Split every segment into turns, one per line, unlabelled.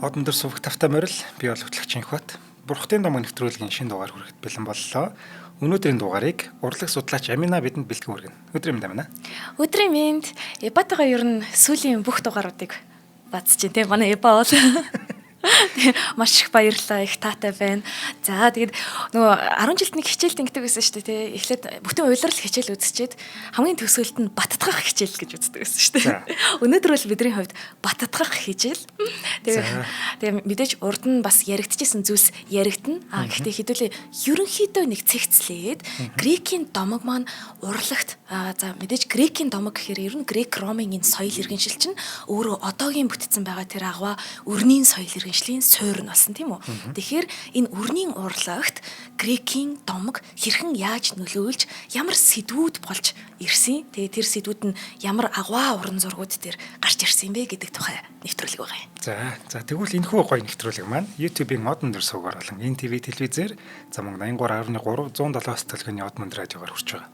Од өндөр сувг тавтай морил, би бол хөтлөгч Инхбат. Бурхтын домог нэвтрүүлгийн шинэ дугаар хүрэхэд бэлэн боллоо. Өнөөдрийн дугаарыг урлаг судлаач Амина бидэнд бэлтгэн хүргэнэ. Өдрийн мэнд, Амина.
Өдрийн мэнд. Эбатайгаа ер нь сүүлийн бүх дугааруудыг бадж чинь тийм, манай Эба бол маш их баярлалаа, их таатай байна. За, тэгээд нөгөө 10 жилд нэг хичээлд ингэдэг байсан шүү дээ тий. Эхлээд бүтэн улирал хичээл үзчихэд хамгийн төгсгөлд нь баттгах хичээл гэж үздэг байсан шүү дээ. Өнөөдөр бол бидний хувьд баттгах хичээл. Тэгээ мэдээж урд нь бас яригдчихсэн зүйлс яригдана. А гэхдээ хэдүүлээ ерөнхийдөө нэг цэгцлээд грекийн домог маань урлагт, за, мэдээж грекийн домог гэхээр ер нь грек ромын энэ соёл иргэншил чинь өөрөө одоогийн бүтцэн байгаа тэр агва өрнийн соёл иргэншлийн суурь нь болсон, тийм үү. Тэгэхээр энэ өрнийн урлагт грекийн домог хэрхэн яаж нөлөөлж, ямар сэдвүүд болж ирсэн, тэгээ тэр сэдвүүд нь ямар агваа уран зургууд дээр гарч ирсэн бэ гэдэг тухай нэвтрүүлэг байгаа юм.
За, тэгвэл энэхүү гоё нэвтрүүлэг маань YouTube-ийн Од өндөр сувгаар болон NTV телевизээр, за, мөн 83.3 107 төлгөний Од мөн радиогоор хүрч байгаа.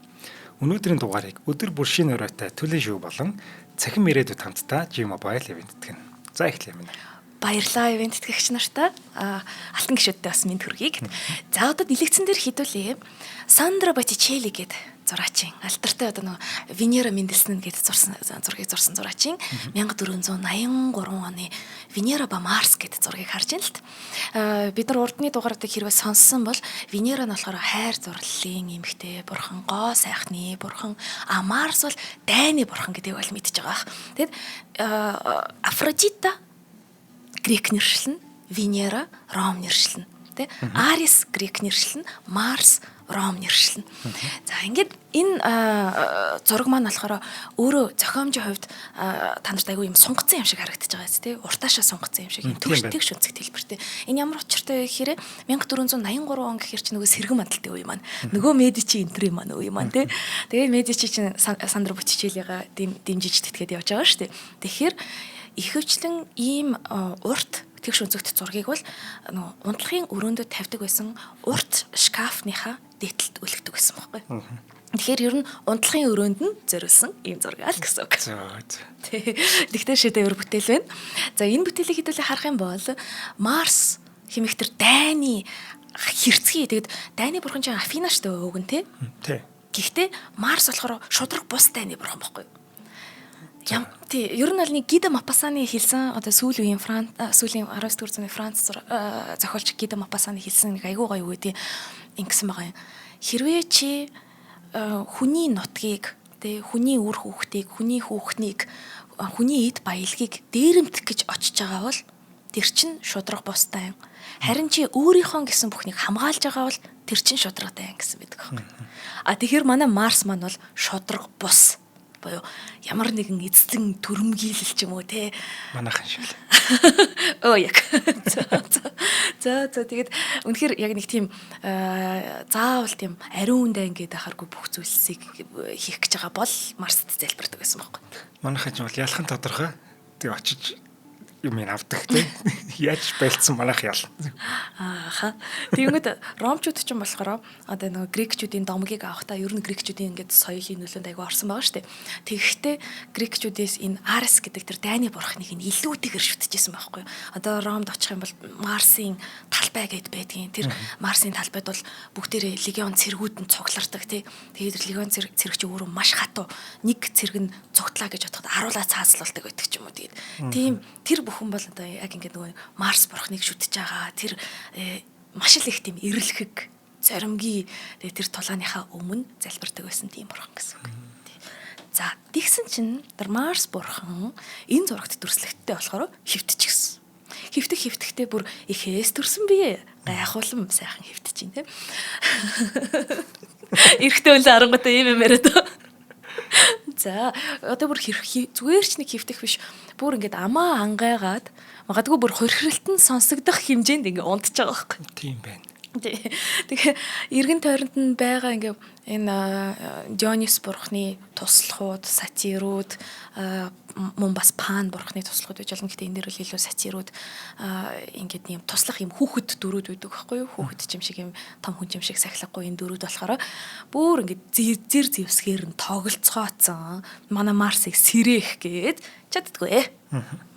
Өнөөдрийн дугаарыг өдөр бүр шинэ оройтой Түлэн шүү болон цахим ирээдүйд хамтдаа G Mobile event тэтгэнэ. За, эхлэе минь.
Баярлалаа event тэтгэгч нартаа. Алтан гишүүдтэй бас мэнд хүргэе. За, одоо дэлгэцэн дээр хэдүүлээ. Сандро Боттичелли гэдэг зураачийн алдартай, одоо нөгөө Венера мэндэлсэн гэдэг зурсан зургийг зурсан зураачийн 1483 оны Венера ба Марс гэдэг зургийг харж байна л т. Бид нар урдны дугаарыг хэрвээ сонссон бол Венера нь болохоор хайр дурлалын эмэгтэй бурхан, гоо сайхны бурхан, а Марс бол дайны бурхан гэдгийг бол мэдж байгаа бах. Тэгэд Афродита грек нэршил нь, Венера Ром нэршил нь. Тэ? Арис грек нэршил нь, Марс Ром нэршил нь. За, ингээд энэ зураг маань болохоор өөрөө зохиомжийн хувьд та нарт айгүй юм сунгацсан юм шиг харагдаж байгаа биз, тэ? Уртаашаа сунгацсан юм шиг юм төгш тэгш өнцөг хэлбэртэй. Энэ ямар учиртай вэ гэхээр 1483 он гэхэр чи нөгөө сэргэн мандалтай үе маань. Нөгөө Медичи энтрийн маань үе маань, тэ? Тэгээ Медичи чинь Сандро Боттичеллига дэмжиж тэтгээд явж байгаа шүү дээ. Тэгэхээр ихэвчлэн ийм урт тэгш өнцөгт зургийг бол нөгөө унтлахын өрөөндөө тавьдаг байсан, урт шкафныхаа дээдлэлд үлгдэг байсан байхгүй. Тэгэхээр ер нь унтлахын өрөөнд нь зориулсан ийм зураг ал гэсэн үг. Тэгтээ шедевр бүтээл байна. За, энэ бүтээлийг хэдүүлээ харах юм бол Марс хэмээх тэр дайны хэрцгий, тэгэд дайны бурхан чинь Афина шүү дээ, уг нь, тий.
Тий.
Гэхдээ Марс болохоор шудраг бус дайны бурхан байхгүй юу? Ям тий, ер нь бол нэг Гида Мапасаны хэлсэн, одоо сүүл үеийн Франц, сүүлийн 19 дугаар зууны Франц зохиолч Гида Мапасаны хэлсэн нэг айгуу гоё үг тий ингэсэн байгаа юм. Хэрвээ чи хүний нутгийг тий, хүний үр хүүхдийг, хүний хүүхнийг, хүний эд баялагийг дээрэмдэх гэж очиж байгаа бол тэр чин шудраг бустай юм. Харин чи өөрийнхөө гэсэн бүхнийг хамгаалж байгаа бол тэр чин шудрагтай юм гэсэн байдаг байхгүй. А тэгэхээр манай Марс маань бол шудраг бус буюу ямар нэгэн эзэн төрөмгийлэл ч юм уу те.
Манайхан шиг л.
Өө, яг. За, тэгээд үнэхээр яг нэг тийм заавал тийм ариун дайн гэдэг ахааргүй бүх зүйлсийг хийх гэж байгаа бол Марсд залбирдаг байсан байхгүй.
Манайхан ч бол ялах нь тодорхой. Тэг очиж юм авдаг те. Яаж байлцсан манайх ял.
Ааха. Тэгэнгүүт ромчууд ч юм болохоор одоо нөгөө грекчүүдийн домгийг авахдаа ер нь грекчүүдийн ингээд соёлын нөлөөнд айгүй орсон байгаа шүү дээ. Тэгэхдээ грекчүүдээс энэ Арес гэдэг тэр дайны бурхныг нь илүүтэйгэр шүтчихсэн байхгүй юу. Одоо Ромд очих юм бол Марсын талбай гэд байдгийн. Тэр Марсын талбайд бол бүгдээрээ легион цэргүүд нь цуглардаг тий. Тэгээд тэр легион цэрэг чи өөрөө маш хатуу. Нэг цэрэг нь цугтлаа гэж бодоход аруулаа цаазлуулдаг байдаг ч юм уу. Тэгээд тийм тэр бүхэн бол одоо яг ингээд нөгөө Марс бурхныг шүтэж байгаа тэр маш л их тийм эрэлхэг зоримгийн, тэгээ тэр тулааныхаа өмнө залбирдаг байсан тийм бурхан гэсэн үг. За, тэгсэн чинь тэр Марс бурхан энэ зурагт дүрслэгдтэй болохоор хэвтчихсэн. Хэвтэх хэвтэхдээ бүр ихээс төрсөн бие. Гайхуулан сайхан хэвтэж чинь тийм. Эрэгтэй хүн харангуйтай ийм юм яриад. За, одоо бүр зүгээр ч нэг хэвтэх биш. Бүр ингээд амаа ангайгаад магадгүй бүр хорхиролт нь сонсогдох хэмжээнд ингээд унтж байгаа байхгүй.
Тийм байна.
Тэгээ эргэн тойронд нь байгаа ингээ Энэ Дионис бурхны туслахууд, сатирууд, мөн бас Пан бурхны туслахууд байж болно. Гэхдээ энэ дээр бол илүү сатирууд ингээд юм туслах юм хүүхэд дөрүүд байдаг байхгүй юу? Хүүхэд ч юм шиг юм том хүн юм шиг сахилгагүй энэ дөрүүд болохоор бүр ингээд зэр зэвсгээр нь тоглолцгооцсон. Манай Марсыг сэрэх гээд чаддгүй.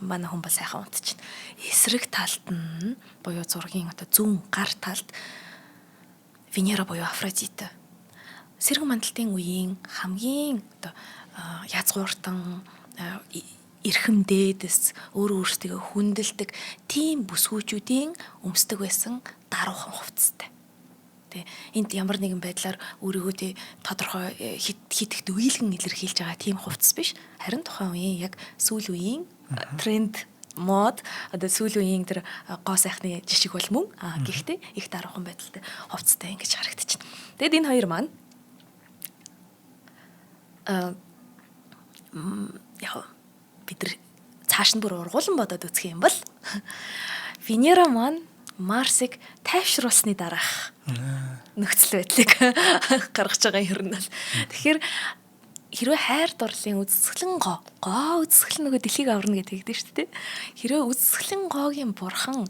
Манай хүн бол сайхан унтчихна. Эсрэг талд нь буюу зургийн одоо зүүн гар талд Венера буюу Афродита сэргэн мандалтын үеийн хамгийн одоо язгууртан эрхэм дээдэс өөр өөрсдөө хүндэлдэг тийм бүсгүүчүүдийн өмсдөг байсан даруухан хувцастай. Тэ энд ямар нэгэн байдлаар өөрийгөө тэ тодорхой хит хит үеилгэн илэрхийлж байгаа тийм хувцас биш. Харин тухайн үеийн яг сүүл үеийн тренд мод одоо сүүлийн үеийн тэр гоо сайхны жишг бол мөн. А гэхдээ их даруухан байдалтай хувцастай ингэж харагдчихна. Тэгэд энэ хоёр маань яг бид нар цааш нь бүр ургуулan бодоод үзэх юм бол Венера маань Марсыг тайвшруулсны дараах нөхцөл байдлыг гаргаж байгаа юм бол. Тэгэхээр хэрвээ хайр дурлалын үзэсгэлэн гоо гоо үзэсгэлэн нөгөө дэлхийг аварна гэдэг хэлдэг шүү дээ. Хэрвээ үзэсгэлэн гоогийн бурхан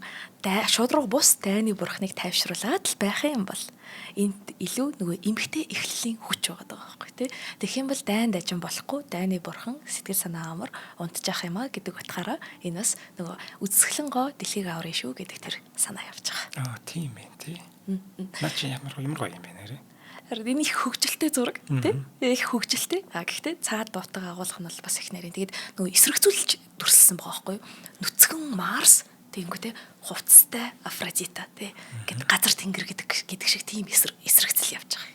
шудраг бус дайны бурхныг тайвшруулад л байх юм бол энд илүү нөгөө эмгтэй эхлэлийн хүч байгаа даа байхгүй тий. Тэгэх юм бол дайн дажин болохгүй дайны бурхан сэтгэл санаа амар унтчих юм а гэдэг утгаараа энэ бас нөгөө үзэсгэлэн гоо дэлхийг аварна шүү гэдэг тэр санаа явж байгаа.
Аа тийм ээ тий. Наа чи ямар ямар гоё юм бэ нэрээ.
Харин энэ их хөгжилтэй зураг тий. Их хөгжилтэй. А гэхдээ цаад дуутайгаа агуулах нь бол бас их нарийн. Тэгээд нөгөө эсрэгцүүлж дүрсэлсэн байгаа байхгүй юу? Нүцгэн Марс тэгэнгүүтээ хувцастай Афродита тий. Гэт газар тэнгэр гэдэг шиг тийм эсрэгцэл явж байгаа.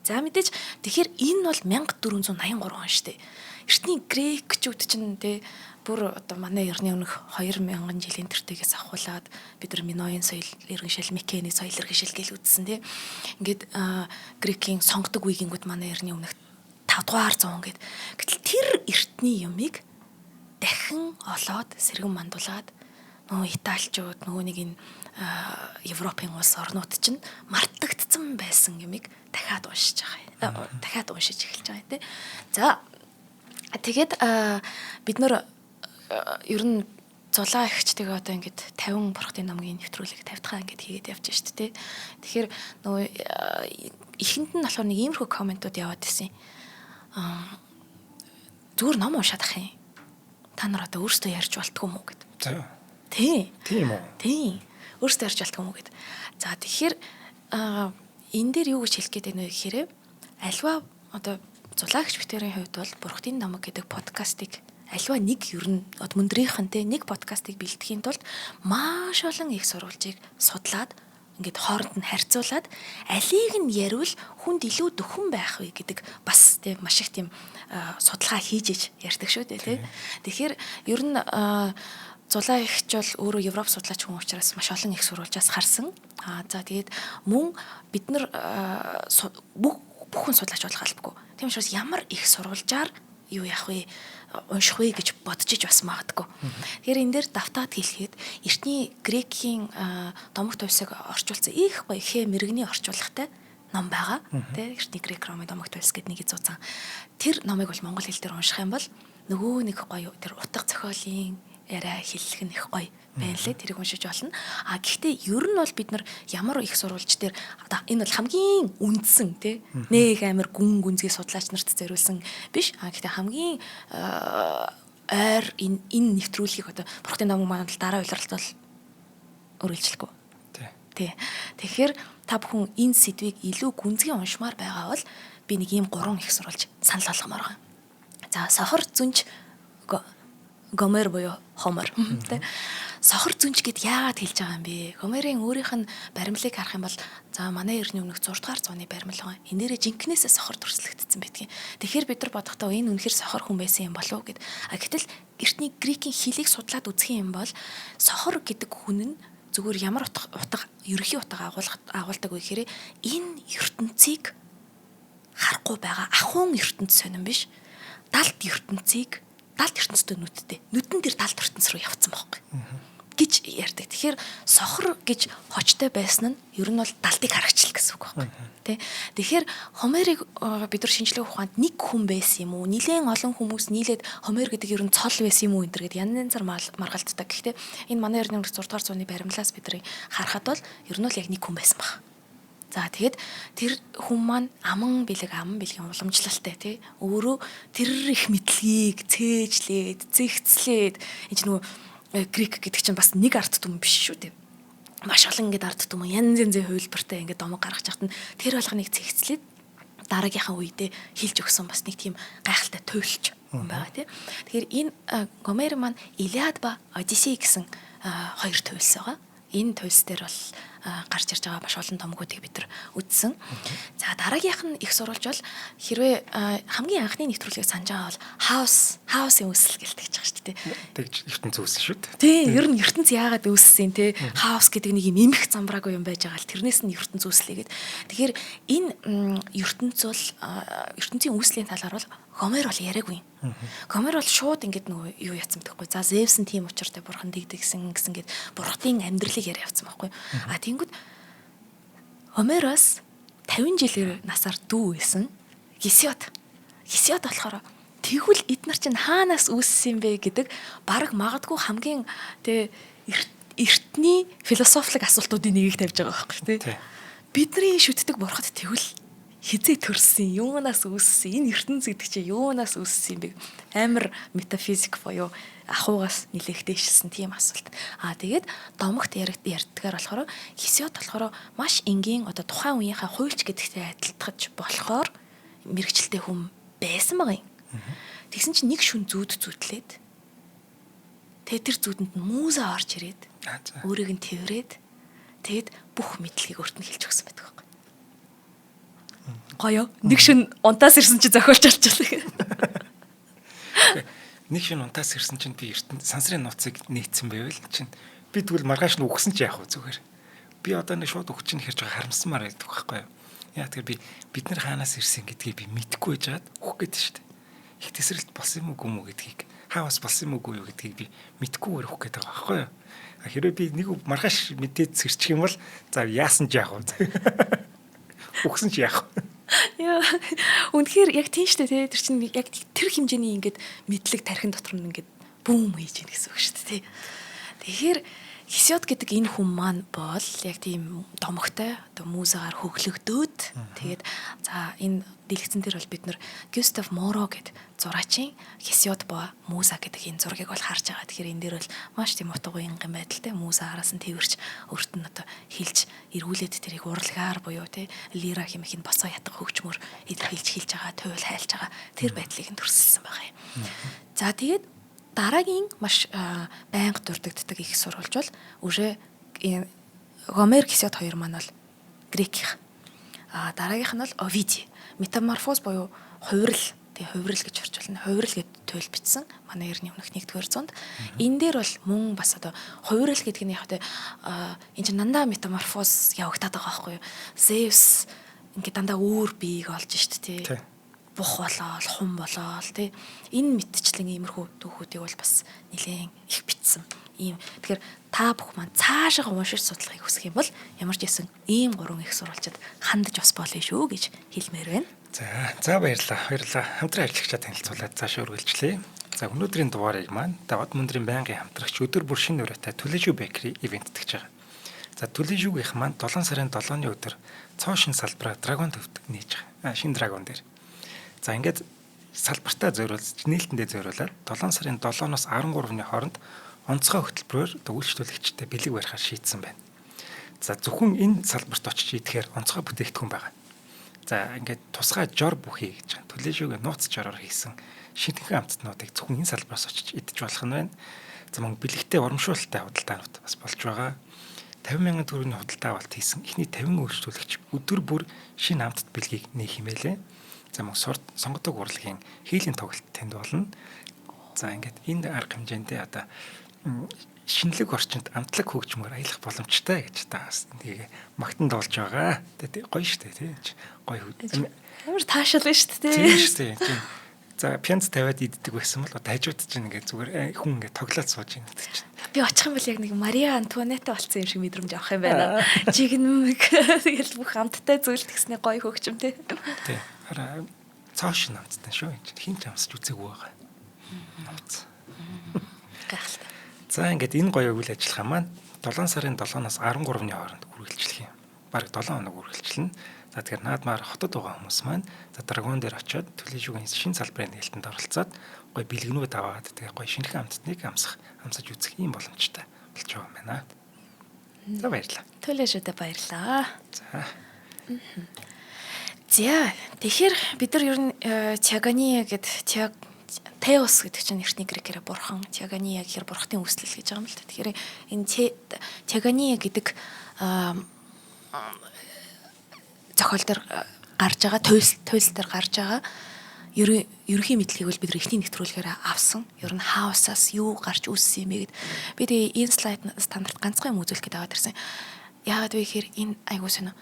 За мэдээж тэгэхээр энэ бол 1483 он шүү дээ. Эртний грекчүүд чинь тий бүр одоо манай эртний өмнөх 2000 жилийн тэртегээс ахуулаад бид нар Миноын соёл иргэншил, Микений соёл иргэншил гэл үзсэн тий. Ингээд грекийн сонгодог үеингүүд манай эртний өмнөх 5 дугаар зуун гэд. Гэтэл тэр эртний юмыг дахин олоод сэргэн мандуулаад нөгөө италичууд нөгөө нэг энэ Европын улс орнууд чинь мартагдсан байсан юмыг дахиад уншиж байгаа юм. Дахиад уншиж эхэлж байгаа юм тий. За тэгээд бид нар ер нь зулаа ихчтэйгээ одоо ингээд 50 бурхтын номгийн нэвтрүүлэг 50 дахь ингээд хийгээд явж шít тий. Тэгэхээр нөгөө эхэнд нь болохоор нэг иймэрхүү комментууд яваад исэн. Зүгээр ном уншаад ах юм. Та нар одоо өөрсдөө ярьж болтгоо юм уу гэд.
За.
Тий.
Тийм үү?
Тий. Өөрсдөө ярьж болтгоо юм уу гэд. За тэгэхээр энэ дээр юу гэж хэлэх гээд байна вэ гэхээр альва одоо зулаагч битэрийн хувьд бол Бурхтын номог гэдэг подкастыг альва нэг ер нь мөндрийнхэнтэй нэг подкастыг бэлтгэхийн тулд маш олон их сурвалжийг судлаад ингээд хооронд нь харьцуулаад алийг нь яриул хүнд илүү дөхөн байх вэ гэдэг бас тийм маш их тийм судалгаа хийж иж ярьдаг шүү дээ тий. Тэгэхээр ер нь Зулаа ихч бол өөрөө Европ судлаач хүн учраас маш олон их сурвалжаас харсан. Аа за тэгээд мөн бид нар бүх хүн судлаач болох албагүй. Тийм учраас ямар их сурвалжаар юу яах вэ? Унших вэ гэж бодож иж бас магадгүй. Тэгэхээр энэ дээр давтаад хэлэхэд эртний грекийн домогт хувьсаг орчуулсан их гоё хэ мэрэгний орчуулгатай ном байгаа. Тэ эртний грек ромын домогт хувьс гэдэг нэг зузаан. Тэр номыг бол монгол хэл дээр унших юм бол нөгөө нэг гоё тэр утга зохиолын яриа хэллэх нь их гоё байна лээ. Тэрийг уншиж болно. А гэхдээ ер нь бол бид нар ямар их сурвалж дээр одоо энэ бол хамгийн үндсэн тий нэг амар гүн гүнзгий судлаач нарт зориулсан биш. А гэхдээ хамгийн ойр энэ нэвтрүүлгийг одоо Бурхны номын маань бол дараа улиралд бол үргэлжлэхгүй. Тий. Тэгэхээр та бүхэн энэ сэдвийг илүү гүнзгий уншмаар байгаа бол би нэг ийм гурван их сурвалж санал болгомоор байгаа. За сохор зүнж Гомер буюу Хомер тий. Сохор зүнж гэд яагаад хэлж байгаа юм бэ? Гомерийн өөрийнх нь баримлыг харах юм бол за манай эртний өмнөх 6 дугаар зууны баримл байгаа. Энэ дээрээ жинкнээсээ сохор дүрслэгдсэн байдгийн. Тэгэхээр бид нар бодохдоо энэ үнэхэр сохор хүн байсан юм болов уу гэд. А гэтэл эртний грекийн хэлийг судлаад үзэх юм бол сохор гэдэг хүн нь зүгээр ямар утга ерөнхий утга агуулдаг вэ гэхээр энэ ертөнцийг харахгүй байгаа ахуйн ертөнц сонин биш. Далд ертөнцийг далд ертөнцтэй нүдтэй. Нүдэн дээр далд ертөнц рүү явцсан байхгүй. гэж ярьдаг. Тэгэхээр сохор гэж хочтой байсан нь ер нь бол далтыг харагчл гэсэн үг байхгүй. Тэ. Тэгэхээр Хомерыг бид нар шинжлэх ухаанд нэг хүн байсан юм уу? Нилээн олон хүмүүс нийлээд Хомер гэдэг ер нь цол байсан юм уу энэ төр гэд янз янзаар маргалддаг. Гэхдээ энэ манай эрдэмтэн 6 дугаар зууны баримлаас бидний харахад бол ер нь бол яг нэг хүн байсан баг. За тэгэд тэр хүн маань аман бэлэг аман бэлгийн уламжлалтай тий өөрөө тэр их мэдлэгийг цээжлээд зэгцлээд энэ чинь нөгөө грек гэдэг чинь бас нэг ард түмэн биш шүү дээ. Маш олон ингээд ард түмэн янз янзын хувилбартай ингээд домог гаргаж яхад нь тэр болгоныг цэгцлээд дараагийнхаа үедээ хилж өгсөн бас нэг тийм гайхалтай туйлч хүн байгаа тий. Тэгэхээр энэ Гомер маань Илиад ба Одиссей гэсэн хоёр туйлс байгаа. Энэ туйлс дээр бол гарч ирж байгаа маш олон томгуудыг бид нар үзсэн. За дараагийнх нь их сурвалж бол хэрвээ хамгийн анхны нэвтрүүлгийг санаж байгаа бол хаосын үүсэл гэлтэж байгаа шүү дээ.
Тэгж ертөнц үүссэн шүү дээ.
Тий, ер нь ертөнц яагаад үүссэн те хаос гэдэг нэг юм эмх замбраагүй юм байж байгаа л тэрнээс нь ертөнц үүслээ гэд. Тэгэхээр энэ ертөнц бол ертөнцийн үүслийн талаар бол Гомер бол яриаггүй. Гомер бол шууд ингээд нөгөө юу яцсан гэхгүй. За Зевс нь тийм учиртай бурхан дэгдэгсэн гэсэн гээд бурхтын амьдралыг яриа явцсан байхгүй. А тэнгүүд Гомероос 50 жилээр насаар дүү байсан. Гесиод. Гесиод болохоор тэгвэл эднэр чинь хаанаас үүссэн юм бэ гэдэг баг магадгүй хамгийн тэ эртний философик асуултуудын нэгийг тавьж байгаа байхгүй тий. Бидний шүтдэг бурхад тэгвэл хизээ төрсөн, юунаас үүссэн, энэ ертөнц гэдэг чинь юунаас үүссэн юм бэ? Амар метафизик буюу ахуйгаас нилээх дээшилсэн тийм асуулт. Аа тэгээд домогт ярьдгаар болохоор Хесиод болохоор маш энгийн одоо тухайн үеийнхээ хуульч гэдэгтэй адилтгаж болохоор мэрэгчлээ хүн байсан байгаа юм. Тэгсэн чинь нэг шүн зүүд зүүдлээд тэгээд тэр зүүдэнд нь муза орж ирээд өөрийг нь тэрврээд тэгээд бүх мэдлэгийг өөрт нь хэлж өгсөн байдаг. Гоё. Нэг шин унтаас ирсэн чи зохиолч болчихлоо.
Нэг шин унтаас ирсэн чинь би эртэн сансрын нууцыг нээсэн байвал чинь би тэгвэл маргааш нь үхсэн чи яах вэ зүгээр. Би одоо нэг шууд үхчих нь хэрж байгаа харамсмаар байдаг байхгүй юу? Яа тэгэхээр би бид нар хаанаас ирсэн гэдгийг би мэдэхгүй байжгаад үхэх гээд шүү дээ. Их тесрэлт болсон юм уу гүм үү гэдгийг хаавас болсон юм уу юу гэдгийг би мэдэхгүйгээр үхэх гээд байгаа байхгүй юу? Хэрвээ би нэг маргааш мэдээд сэрчих юм бол за яасан ч яах вэ? Үхсэн чи яах вэ?
Яа. Үнэхээр яг тийм шүү дээ, тэр чинь яг тэр хэмжээний ингээд мэдлэг тархин дотор нь ингээд бүүм хийж ийн гэсэн үг шүү дээ, тий. Тэгэхээр Хесиод гэдэг энэ хүн маань бол яг тийм домогтой одоо музагаар хөглөгдөөд тэгээд за энэ дэлгэцэн дээр бол бид нар Гюстав Моро гэд зураачийн Хесиод ба Муза гэдэг энэ зургийг бол харж байгаа. Тэгэхээр энэ дээр бол маш тийм утга уянган байдалтай Муза араас нь тэрвэрч өөрт нь одоо хилж эргүүлээд тэрийг урлагаар буюу тий лира хэмээх энэ босоо ятга хөгжмөр илэрхийлж хилж байгаа, туйл хайлж байгаа тэр байдлыг нь төрсөлсөн байгаа юм. За тэгээд дараагийн маш байнга дурддагддаг их сурвалж бол уже Гомер Гесиод хоёр маань бол грекийнх. А дараагийнх нь бол Овиди. Метаморфоз буюу хувирал, тий хувирал гэж орчуулна. Хувирал гэд туйл бичсэн. Манай эртний өмнөх 1-р зуунд. Энэ дээр бол мөн бас одоо хувирал гэдэг нь яг тэ энэ чинь дандаа метаморфоз явагдаад байгаа байхгүй юу? Зевс ингээд дандаа өөр биеийг олж шít тий. Бух болоод, хум болоод тий. Энэ мэтчлэн иймэрхүү түүхүүдийг бол бас нэлээн их бичсэн. Ийм тэгэхээр та бүх маань цаашаа уншиж судлахыг хүсэх юм бол ямар ч байсан ийм гурван их сурвалжид хандаж бас болно шүү гэж хэлмээр байна.
За баярлалаа. Баярлалаа. Хамтран ажиллагчаа танилцуулаад цаашаа үргэлжлэе. За өнөөдрийн дугаарыг маань Давад мөндрийн байнгын хамтрагч өдөр бүр шинэ өрөөтэй Түлэжүү Bakery ивенттгэж байгаа. За Түлэжүүгийнх маань 7 сарын 7-ны өдөр цоо шин салбараа Dragon төвд нээж байгаа. Шинэ Dragon дээр. За ингээд салбартаа зориулж нээлтэндээ зориулаад 7 сарын 7-оос 13-ны хооронд онцгой хөтөлбөрөөр үйлчлүүлэгчтэй бэлэг барихаар шийдсэн байна. За зөвхөн энэ салбарт очиж идэхээр онцгой бүтээгдэхүүн байгаа. За ингээд тусгай жор бүхий гэж байгаа. Түлээшүүгээ нууц жороор хийсэн шинэхэн амттнуудыг зөвхөн энэ салбараас очиж идэж болох нь байна. За мөн бэлэгтэй урамшуулалтай худалдаанууд бас болж байгаа. 50 мянган төгрөгийн худалдаа авалт хийсэн эхний 50 үйлчлүүлэгч өдөр бүр шинэ амтд бэлгийг нээх хэмээлээ. За мөн сонгодог урлагийн хийлийн тоглолт тэнд болно. За ингээд энэ арга хэмжээндээ одоо шинэлэг орчинд амтлаг хөгжмөөр аялах боломжтой гэж та бас нэг магтан дуулж байгаа. Тэгээ гоё штэ тий. Гоё.
Амар таашаал шүү дээ.
Тийм штэ. Тийм. За пянц тавиад иддэг байсан бол одоо хажууд чинь ингээд зүгээр хүн ингээд тоглоод сууж байна гэдэг чинь.
Би очих юм бол яг нэг Мария Антуанетта болсон юм шиг мэдрэмж авах юм байна. Жигнэмэг тэгэл бүх амттай зүйл тэгсний гоё хөгжим тий.
Тий. Хараа цааш амттай шүү. Хин ч амсч үзээгүй байгаа. Нууц.
Гайхалтай.
За ингээд энэ гоё үйл ажиллагаа маань 7 сарын 7-наас 13-ны хооронд үргэлжлэх юм. Бараг 7 хоног үргэлжлэнэ. За тэгэхээр наадмаар хотод байгаа хүмүүс маань за Драгон дээр очиод төлөөлшүүгийн шин салбарын нээлтэнд оролцоод гоё бэлгнүүд аваад тэгээ гоё шинэхэн амттныг амсаж үзэх ийм боломжтой болж байгаа юм байна. За баярлалаа.
Төлөөлшүүдээ баярлалаа.
За.
За тэгэхээр бид нар ер нь Тиагония гэдэг Теос гэдэг чинь эртний грекээр бурхан, Тиагония гэхээр бурхтын үүслэл гэж байгаа юм л та. Тэгэхээр энэ Тиагония гэдэг зохиол дээр гарч байгаа, туйлс дээр гарч байгаа ерөнхий мэдлэгийг бол бид нар эхний нэвтрүүлгээр авсан. Ер нь хаусаас юу гарч үүссэн юм бэ гэд. Би тэгээ энэ слайд стандарт ганцхан юм үзүүлэх гээд аваад ирсэн. Яагаад вэ гэхээр энэ айгуу сонио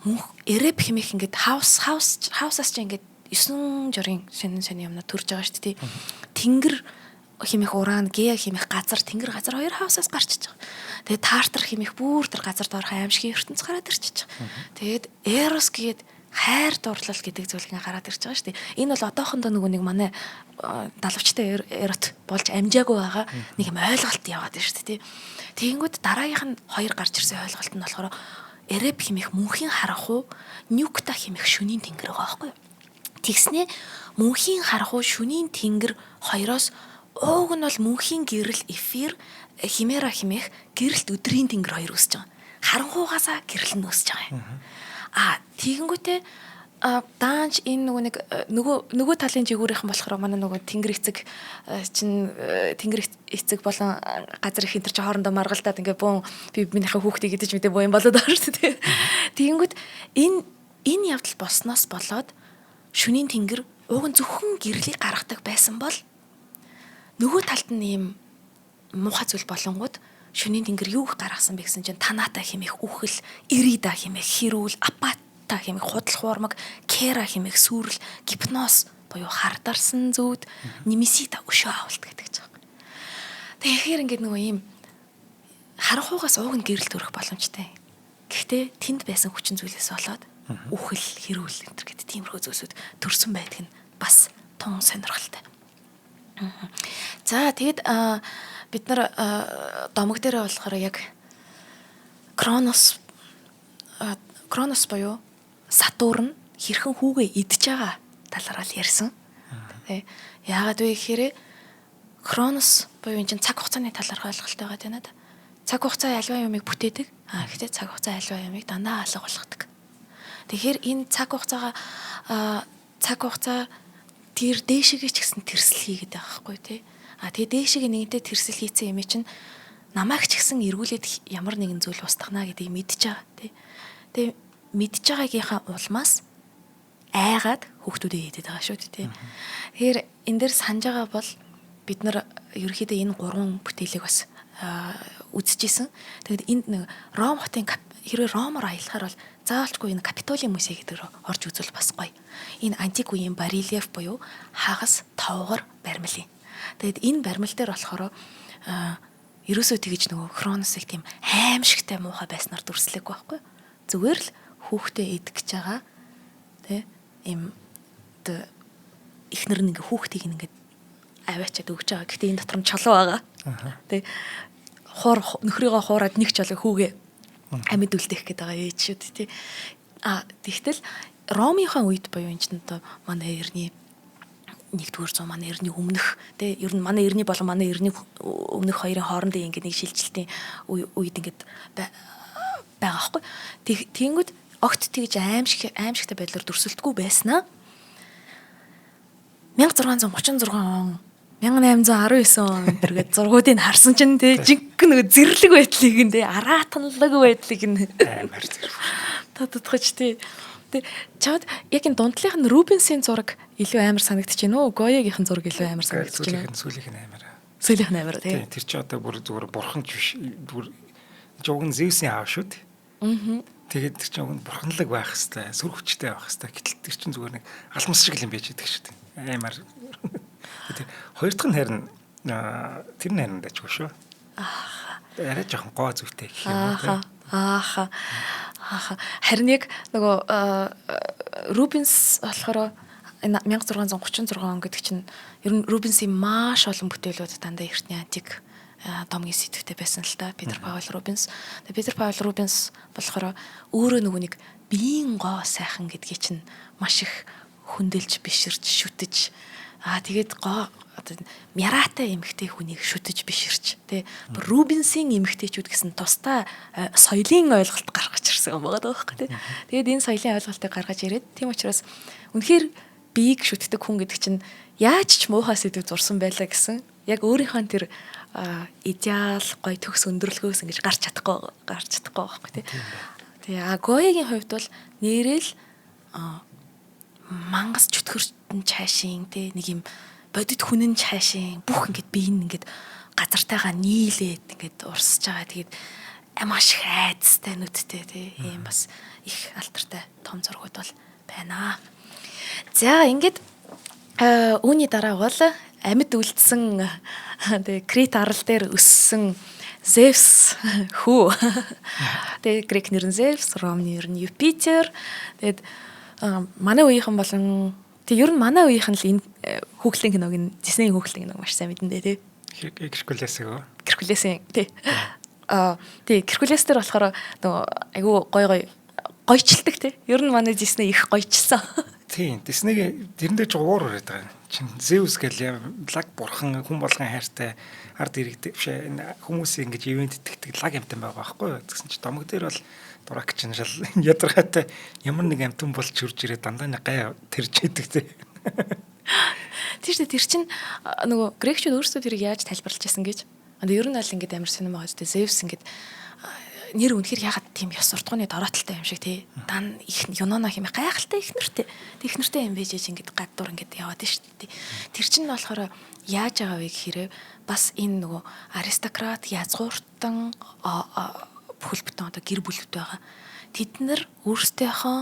мөнх эрэп хэмээх ингээд хаусаас чи ингээд 9 жорын сонин сонин юмнууд төрж байгаа шүү дээ. Тэнгэр хэмээх уран, Геа хэмээх газар, тэнгэр газар хоёр хаусаас гарчиж байгаа. Тэгээд Тартар хэмээх бүр тэр газар доорх аимшигын ертөнц гараад ирчихэж байгаа. Тэгээд Эрос гээд хайр дурлал гэдэг зүйл ингээ гараад ирж байгаа шүү дээ. Энэ бол одоохондоо нөгөө нэг манай далавчтай эрот болж амжаагүй байгаа нэг юм ойлголт яваад байна шүү дээ. Тэгэнгүүт дараагийнх нь хоёр гарч ирсэн ойлголт нь болохоор Эреб хэмээх мөнхийн харанхуй, Нюкта хэмээх шөнийн тэнгэр байгаа байхгүй юу? Тэгснээ мөнхийн харанхуй, шөнийн тэнгэр хоёроос ууг нь бол мөнхийн гэрэл эфир, химера хэмээх гэрэлт өдрийн тэнгэр хоёр үүсэж байгаа. Харанхуугаасаа гэрэл нь үүсэж байгаа юм. А тэгэнгүүтээ даанч энэ нөгөө нэг нөгөө талын жигүүрийнхэн болохоор манай нөгөө тэнгэр эцэг чинь тэнгэр эцэг болон газар их энэ төр чи хоорондоо маргалдаад ингээ бөөн би минийхээ хүүхдийг идэж мэдээ бөө юм болоод байгаа шүү дээ. Тэгэнгүүт энэ явдал болсноос болоод шөнийн тэнгэр уг нь зөвхөн гэрлийг гаргадаг байсан бол нөгөө талд нь ийм муухай зүйл болонгууд шөнийн тэнгэр юу гаргасан бэ гэсэн чинь таната хэмээх үхэл, ирида хэмээх хэрүүл, апата хэмээх худал хуурмаг, кера хэмээх сүрэл, гипноз буюу хардарсан зүуд, немесита өшөө авалт гэдэг ч байгаа. Тэгэхээр ингээд нөгөө ийм харанхуугаас ууг нь гэрэл төрөх боломжтой. Гэхдээ тэнд байсан хүчин зүйлээс болоод үхэл, хэрүүл энэ төр гэдэг тиймэрхүү зүйлсүүд төрсөн байдаг нь бас тун сонирхолтой. За тэгэд бид нар домог дээрээ болохоор яг Кронос буюу Сатурн хэрхэн хүүгээ идж байгаа талаар л ярьсан. Тэ. Яагаад вэ гэхээр Кронос буюу энэ чинь цаг хугацааны талаарх ойлголт байгаа тийм ээ. Цаг хугацаа альва юмыг бүтээдэг. А гэхдээ цаг хугацаа альва юмыг дандаа алга болгодог. Тэгэхээр энэ цаг хугацаагаа цаг хугацаа тэр дээшээгээ ч гэсэн тэрсэл хийгээд байгаа байхгүй тий. А тэгээ дээшээгээ нэгэнтээ тэрсэл хийцэн юм чинь намайг ч гэсэн эргүүлээд ямар нэгэн зүйл устгана гэдгийг мэдж байгаа тий. Тэгээ мэдж байгаагийнхаа улмаас айгаад хүүхдүүдээ идэд байгаа шүү дээ тий. Тэгэхээр энэ дээр санаж байгаа бол бид нар ерөөхдөө энэ гурван бүтээлийг бас үзчихсэн. Тэгээд энд нэг Ром хотын хэрвээ Ромоор аялахаар бол заавалчгүй энэ Капитолийн музей гэдэг рүү орж үзвэл бас гоё. Энэ антик үеийн барельеф буюу хагас тавгар баримл юм. Тэгээд энэ баримл дээр болохоор ерөөсөө тэгж нөгөө Хроносыг тийм аимшигтай муухай байснаар дүрслээгүй байхгүй. Зүгээр л хүүхдээ идэх гэж байгаа тий ийм эхнэр нь ингээ хүүхдийг ингээд аваачаад өгч байгаа. Гэхдээ энэ дотор нь чолоо байгаа. Тий хуур нөхрийгөө хуураад нэг чолоо хүүгээ амьд үлдээх гээд байгаа ээж шүү дээ тий. А тэгтэл Ромынхаа үед буюу энэ чинь одоо манай эртний 1-р зуун манай эртний өмнөх тий ер нь манай эртний болон манай эртний өмнөх хоёрын хоорондын ингээд нэг шилжилтийн үед ингээд байгаа байхгүй. Тэгэнгүүт огт тэгж аимшигтай байдлаар дүрсэлтгүй байснаа 1636 он 1819 он энэ төргээд зургуудыг харсан чинь тий жинхэнэ нөгөө зэрлэг байдлыг нь тий араатанлаг байдлыг нь
амар зэрэг
татдахж тий. Тэ чад яг энэ дундлынх нь Рубенсийн зураг илүү амар санагдчих гин үү? Гоягийнх нь зураг илүү амар санагдчих гин үү?
Сүүлийнх нь амар.
Сүүлийнх нь амар тий.
Тэр чи одоо бүр зүгээр бурхан ч биш бүр жуган Зевсийн аав шүү дээ.
Аа.
Тэгээд тэр чинь уг нь бурханлаг байх хэвээр, сүр хүчтэй байх хэвээр. Гэтэл тэр чинь зүгээр нэг алмас шиг л юм байж идэг шүү дээ. Амар. Тэр хоёр дахь нь харин тэр нь харин дажгүй шүү.
Аа.
Арай жоохон гоо зүвтэй гэх юм уу те.
Ааха. Ааха. Харин яг нөгөө Рубенс болохоор энэ 1636 он гэдэг чинь ер нь Рубенсийн маш олон бүтээлүүд дандаа эртний антик домгийн сэдвтэй байсан л та, Питер Паул Рубенс. Тэгээ Питер Паул Рубенс болохоор өөрөө нөгөө нэг биеийн гоо сайхан гэдгийг чинь маш их хөндөлж, биширч, шүтэж, тэгээд гоо одоо мяратай эмэгтэй хүнийг шүтэж биширч, тэ, Рубенсийн эмэгтэйчүүд гэсэн тусдаа соёлын ойлголт гаргаж ирсэн юм байгаа байхгүй, тэ. Тэгээд энэ соёлын ойлголтыг гаргаж ирээд, тийм учраас үнэхээр биеийг шүтдэг хүн гэдэг чинь яаж ч муухай сэдв зурсан байлаа гэсэн яг өөрийнхөө тэр идеал гой төгс өндөрлгөөс ингэж гарч чадахгүй байхгүй, тий. Тэгээ Гоягийн хувьд бол нэрэл мангас чөтгөртөн чаашин, тий, нэг юм бодит хүнэн чаашин бүх ингээд бие нь ингээд газартайгаа нийлээд ингээд урсж байгаа. Тэгээд маш их айдастай нүдтэй, тий, ийм бас их алдартай том зургууд бол байна. За, ингээд үүний дараа бол амьд үлдсэн, тэгээ Крит арал дээр өссөн Зевс хүү. Тэгээ грек нэр нь Зевс, Ром нэр нь Юпитер. Тэгээд манай үеийнхэн болон тэг ер нь манай үеийнхэн л энэ хүүхлийн киног нь, Диснейн хүүхлийн киног маш сайн мэдэн дээ, тий.
Геркулесийг үү?
Геркулесийн, тий. Аа, тий, Геркулес дээр болохоор нөгөө айгүй гой гой гойчилдаг, тий. Ер нь манай Дисней их гойчилсан.
Тийм, Диснейг тэрэн дээр ч уур ураад байгаа. Чин Зевс гэл лаг бурхан, хүн болгон хайртай, ард иргэд биш, энэ хүмүүсийг ингэж ивент итгэдэг лаг амьтан байгаа байхгүй юу? Тэгсэн чи домог дээр бол дурак чинь шал ядаргаатай ямар нэг амьтан болж хурж ирээд дандаа нэг гай тэрж идэг, тий.
Тийм шүү дээ. Тэр чинь нөгөө грекчүүд өөрсдөө тэрийг яаж тайлбарлаж байсан гэж. Одоо ер нь бол ингэж амар сонирн байгаа зү. Зевс ингэж нэр үнэхэр ягаад тийм ёс суртахууны дороотолтой юм шиг, тий. Дан их Юнона хэмээх гайхалтай их нэртэй. Тэг их нэртэй юм байж ингэж гадуур ингэж яваад нь шүү дээ. Тэр чинь болохоор яаж байгаа вэ гэхээр бас энэ нөгөө аристократ язгууртан бүхэл бүтэн одоо гэр бүлүүд байгаа. Тэд нар өөрсдийнхөө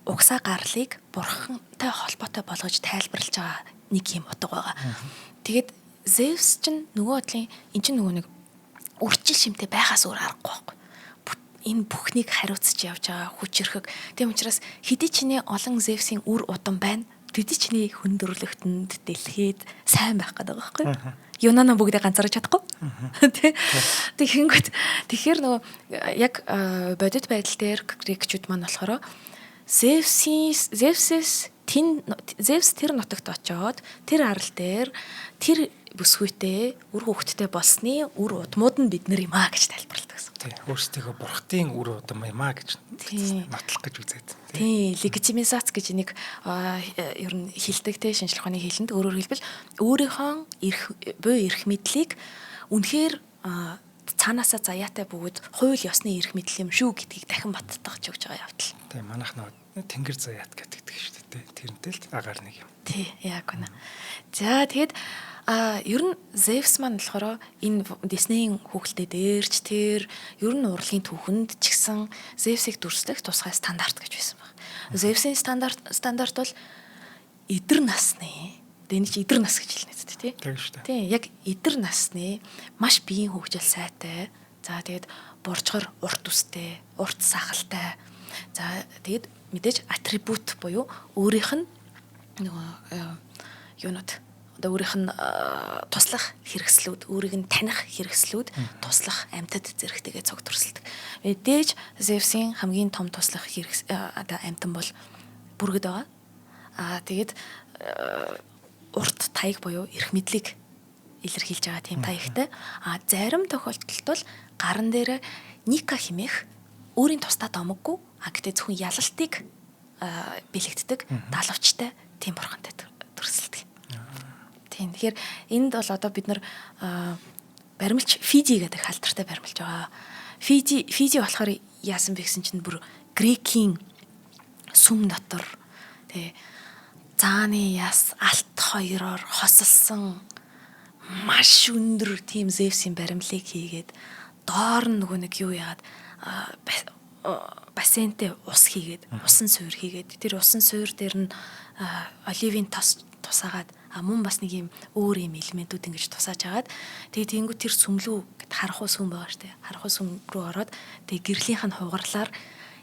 угсаа гарлыг бурхантай холбоотой болгож тайлбарлаж байгаа нэг юм утга байгаа. Тэгээд Зевс чинь нөгөө бодлын эн чинь нөгөө нэг үрчил шимтэй байхаас өөр аргагүй байхгүй. Энэ бүхнийг хариуцж явж байгаа хүч эрхэг. Тийм учраас хэдий чиний олон Зевсийн үр удам байна. Төдий чиний хүндрэлтэнд дэлхийд сайн байх гэдэг байгаа байхгүй. Юнана бүгдээ ганцаарч чадахгүй. Тэ. Тэгэхэнгүүт тэгэхээр нөгөө яг бодит байдал дээр грекчүүд маань болохоор Зевсийн Зевсээс тэн Зевс тэр нутагт очоод тэр арал дээр тэр бүсгүйтэй үр хүүхэдтэй болсны үр удмууд нь бид нар юм а гэж тайлбарладаг гэсэн.
Тий, өөрсдийгөө бурхтын үр удам юм а гэж нотлох гэж үзээд.
Тий, легитимизац гэж нэг ер нь хилдэг, те, шинжлэх ухааны хэлэнд. Өөрөөр хэлбэл өөрийнхөө эрх буй эрх мэдлийг үнэхээр цаанаасаа заяатай бөгөөд хууль ёсны эрх мэдэл юм шүү гэдгийг дахин баттгаж өгч байгаа явдал.
Тий, манайх нөгөө тэнгэр заяат гэдэг шүү дээ. Тэрнтэй л агаар нэг юм.
Тий, яг үнэ. За, тэгээд ер нь Зевс маань болохоор энэ Диснейн хүүхэлдэй дээр ч, тэр ер нь урлагийн түүхэнд ч гэсэн Зевсийг дүрслэх тусгай стандарт гэж байсан баг. Зевсийн стандарт бол эдэр насны. Тэгээ энэ чи эдэр нас гэж хэлнэ зү, тий.
Тийм шүү дээ.
Тий, яг эдэр насны, маш биеийн хөгжил сайтай. За, тэгээд буржгар урт үстэй, урт сахалтай. За, тэгээд мэдээж атрибут буюу өөрийнх нь нөгөө юунууд, одоо өөрийнх нь туслах хэрэгслүүд, өөрийг нь таних хэрэгслүүд, туслах амьтад зэрэгтэйгээ цуг төрсөлдөг. Мэдээж Зевсийн хамгийн том туслах хэрэгс одоо амьтан бол бүргэд байгаа. Аа, тэгээд урт таяг буюу эрх мэдлийг илэрхийлж байгаа тийм таягтай. А зарим тохиолдолд бол гаран дээр Ника хэмээх өөрийн тусдаа домоггүй, а гэтээ зөвхөн ялалтыг бэлэгддэг далавчтай тийм бурхантай төрсөлдөг. Тийм. Тэгэхээр энд бол одоо бид нар баримлч Фиди гэдэг алдартай баримлч байгаа. Фиди болохоор яасан бэ гэсэн чинь бүр грекийн сүм дотор, тий, зааны яс алт хоёроор хосолсон маш өндөр тийм Зевсийн баримлыг хийгээд, доор нь нөгөө нэг юу яагаад бассейнтэй ус хийгээд, усан суур хийгээд, тэр усан суур дээр нь оливын тос тусаагаад. А мөн бас нэг юм өөр юм элементүүд ингэж тусааж агаад тэгээ тэнгүү тэр сүмлүү гэд харахуу сүм байгаа штэ. Харахуу сүм рүү ороод тэгээ гэрлийнх нь хугарлаар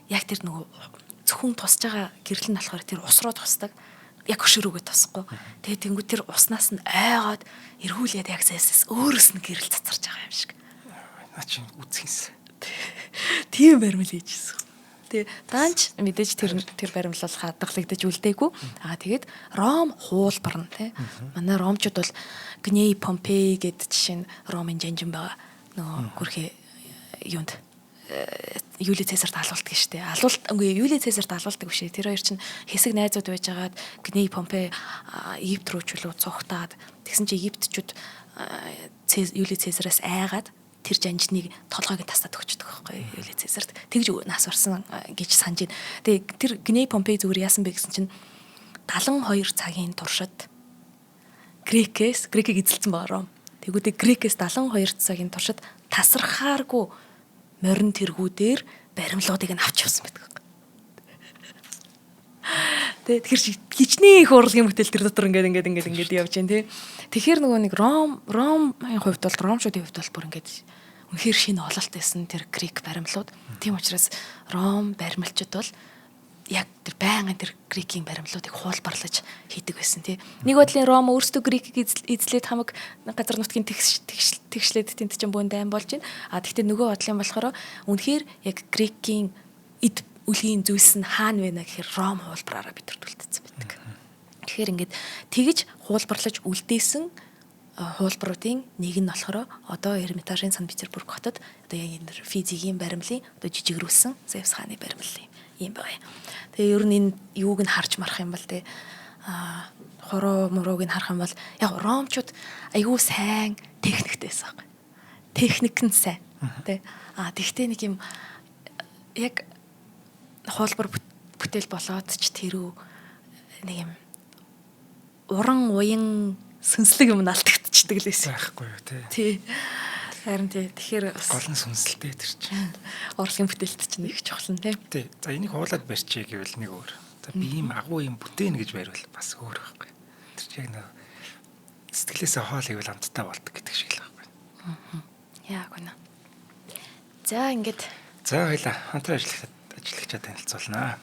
яг тэр нөгөө зөвхөн тусаж байгаа гэрэл нь болохоор тэр ус руу тусдаг. Яг хөшөөрөөгөө тусахгүй. Тэгээ тэнгүү тэр уснаас нь ойгоод эргүүлээд яг зээсээс өөрөөс нь гэрэл цацарч байгаа юм шиг.
Наа чи үзхийс.
Тийм баримл хийжсэн. Тэгээ даанч мэдээж тэр баримл бол хадгалагдаж үлдээгүй. Аа тэгээд Ром хуулбар нь тий. Манай ромчууд бол Гней Помпей гэд жишээ нь Ромын жанжин байгаа. Нөгөө гүрхээ юунд Юли Цезарт алуулдаг шүү дээ. Алуулт үгүй Юли Цезарт алуулдаг биш ээ. Тэр хоёр чинь хэсэг найзууд байжгаад Гней Помпей Египт рүү чөлөө цухтаад тэгсэн чинь Египтчүүд Юли Цезараас айгаад тэр жанжныг толгойг нь тастаад өгчдөг байхгүй Юли Цезарт. Тэгж нас барсан гэж санаж байна. Тэгээ тэр Гней Помпей зүгээр яасан бэ гэсэн чинь 72 цагийн туршид Грекээс Грекийг эзэлсэн байгаа Ром. Тэгвэл Грекээс 72 цагийн туршид тасархааргүй морин тэргүүдээр баримлуудыг нь авч явсан байдаг. Тэ тэгэхээр хичнээн их урлагийн бүтээл тэр дотор ингээд ингээд ингээд ингээд явж байна тий. Тэгэхээр нөгөө нэг Ромын хувьд бол Ромчуудын хувьд бол бүр ингээд үнэхээр шинэ ололт байсан тэр грек баримлууд. Тийм учраас Ром баримлчид бол яг тэр байнгын тэр грекийн баримлуудыг хуулбарлаж хийдэг байсан тий. Нэг бодлын Ром өөрсдөө грекийг эзлээд хамаг газар нутгийн тэгшлээд тэнд чинь бүүн дайн болж байна. А тэгтээ нөгөө бодлын болохоор үнэхээр яг грекийн эд үлгийн зүйлс нь хаана вэ гэхээр Ром хуулбараараа бид нар түлтцсэн байдаг. Тэгэхээр ингээд тэгж хуулбарлаж үлдээсэн хуулбаруудын нэг нь болохоор одоо Эрмитажийн Санкт-Петербург хотод одоо яг энэ физикийн баримлын одоо жижигрүүлсэн Зевс хааны баримлал юм байна. Тэгээ ер нь энэ юуг нь харж марах юм бол те хуруу мурууг нь харах юм бол яг ромчууд айгүй сайн техниктэй байсан байхгүй. Техник нь сайн те. А тэгтээ нэг юм яг хуулбар бүтээл болоод ч тэрүү нэг юм уран уян сүнслэг юм алдагдчихдаг л байсан.
Байхгүй юу те.
Тий. Харин тий. Тэгэхээр бас
гол нь сүнсэлтэй тэр чинь.
Урлагийн бүтээлт чинь их чухал нь тий.
Тий. За энийг хуулаад барьчихъя гэвэл нэг өөр. За би ийм агуу юм бүтээн гэж бариул бас өөр байхгүй. Тэр чинь яг нэг сэтгэлээсээ хоол ивэл амттай болдог гэдэг шиг л байхгүй.
Яг үнэ. За ингээд.
За баялаа. Хамтран ажиллагчаа танилцуулнаа.